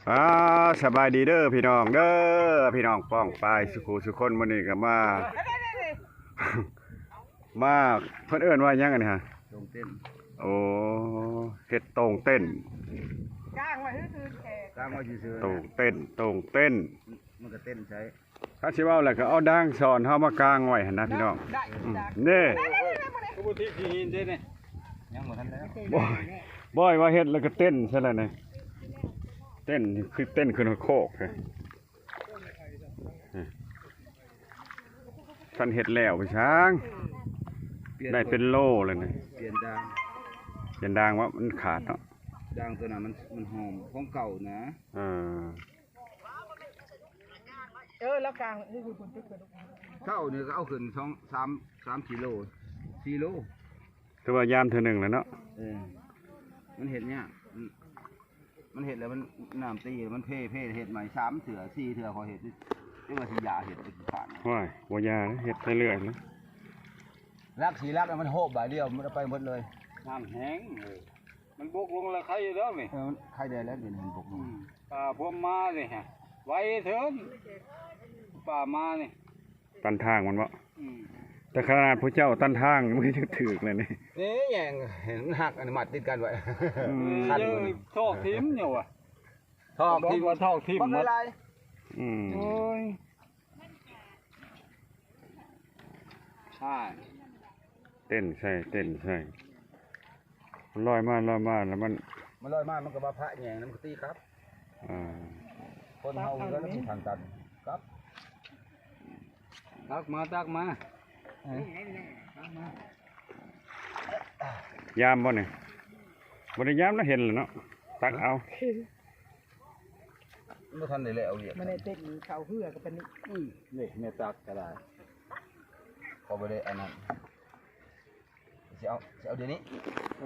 ອ່າ ສະບາຍດີເດີພີ່ນ້ອງເດີ ພີ່ນ້ອງປ້ອງປາຍສຸຂູສຸຄົນ. ມື້ນີ້ກໍມາ ມາ ເພິ່ນເອີ້ນວ່າຫຍັງອັນນີ້ຮະ? ໂຕ່ງເຕັ້ນ. ໂອ້ ເຮັດໂຕ່ງເຕັ້ນ. ກາງໄວ້ຊື່ໆ ກາງໄວ້ຊື່ໆ ໂຕ່ງເຕັ້ນ ໂຕ່ງເຕັ້ນ. ມັນກໍເຕັ້ນໃສ່ ຄັນຊິເວົ້າແລ້ວກໍເອົາດາງສອນເຮົາມາກາງໄວ້ຫັ້ນນະພີ່ນ້ອງ. ໄດ້ ອືມ ນີ້ ໄດ້ໆໆໆ ຄືບໍ່ຖືກຂີ້ຫີນເດ້ນີ້ ຍັງບໍ່ທັນແລ້ວ. ບອຍ ບອຍວ່າເຮັດແລ້ວກໍເຕັ້ນຊະແລ້ວນີ້ ເຕັ້ນ ຄືເຕັ້ນຂຶ້ນຮອດໂຄກ. ຄັນເຮັດແລ້ວໄປຊ່າງ ໄດ້ເປັນໂລແລ້ວນີ້. ປ່ຽນດາງ ປ່ຽນດາງວ່າມັນຂາດເນາະ ດາງຕົວນັ້ນມັນ ມັນຫອມຂອງເກົ່ານະ. ເອີ ເອີ ແລ້ວກາງ ນີ້ຄືເພິ່ນຕຶກກະດູກ ເຊົ້ານີ້ກໍເອົາຂຶ້ນສອງ ສາມ ສາມ ສີ່ໂລ ສີ່ໂລ ຖືວ່າຍາມເທື່ອໜຶ່ງແລ້ວເນາະ. ເອີ ມັນເຮັດຍາກ ມັນ ມັນເຮັດແລ້ວມັນນ້ຳຕີ ມັນເພ ເພ ເຮັດໃໝ່ສາມເທື່ອ ສີ່ເທື່ອ ຂໍເຮັດ ຫຼືວ່າຊິຢາເຮັດ ໂອ້ຍ ບໍ່ຢາ ເຮັດໄປເລື້ອຍນະ. ຫຼັກ ສີ່ຫຼັກ ມັນໂຮບບາດດຽວ ມັນເອົາໄປໝົດເລີຍ ນ້ຳແຫ້ງ. ເອີ ມັນບົກລົງແລ້ວໄຄຢູ່ແລ້ວນີ້. ເອີ ມັນໄຄແດ່ແລ້ວ ດຽວນີ້ມັນບົກລົງ. ອືມ ປ່າພວມມານີ້ຮະ ໄວເທີນ ປ່າມານີ້ ຕັນທາງມັນເບາະ. ອືມ ແຕ່ຂະໜາດຜູ້ເຈົ້າຕັນທາງ ມັນຍັງຖືກເລີຍນີ້. ນີ້ແຍງ ເຫັນມັນຫັກ ອັນນີ້ມັດຕິດກັນໄວ້. ອືມ ຄັນມັນ ທອກຖິ້ມເນາະ ທອກຖິ້ມ ວ່າທອກຖິ້ມໝົດ. ອືມ ໂອ້ຍ ໃຊ່ ເຕັ້ນໃສ່ ເຕັ້ນໃສ່ ມັນລອຍມາ ລອຍມາ ແລ້ວມັນ ມັນລອຍມາ ມັນກໍມາພະແຍງ ແລ້ວມັນກໍຕີກັບ. ອ່າ ຄົນເຮົາກໍຕ້ອງທັນກັນກັບ. ຕັກມາ ຕັກມາ ເອີ ຕັກມາ. ຍາມບໍ່ນີ້? ບໍ່ໄດ້ຍາມນະ ເຫັນແລ້ວເນາະ ຕັກເອົາ. ບໍ່ທັນໄດ້ແລ້ວວຽກ ມັນໄດ້ເຕັ້ນເຂົ້າເຮືອກັບປານນີ້. ອືມ ນີ້ແມ່ຕັກກໍໄດ້ ເຂົາບໍ່ໄດ້ອັນນັ້ນ ຊິເອົາ ຊິເອົາດຽວນີ້.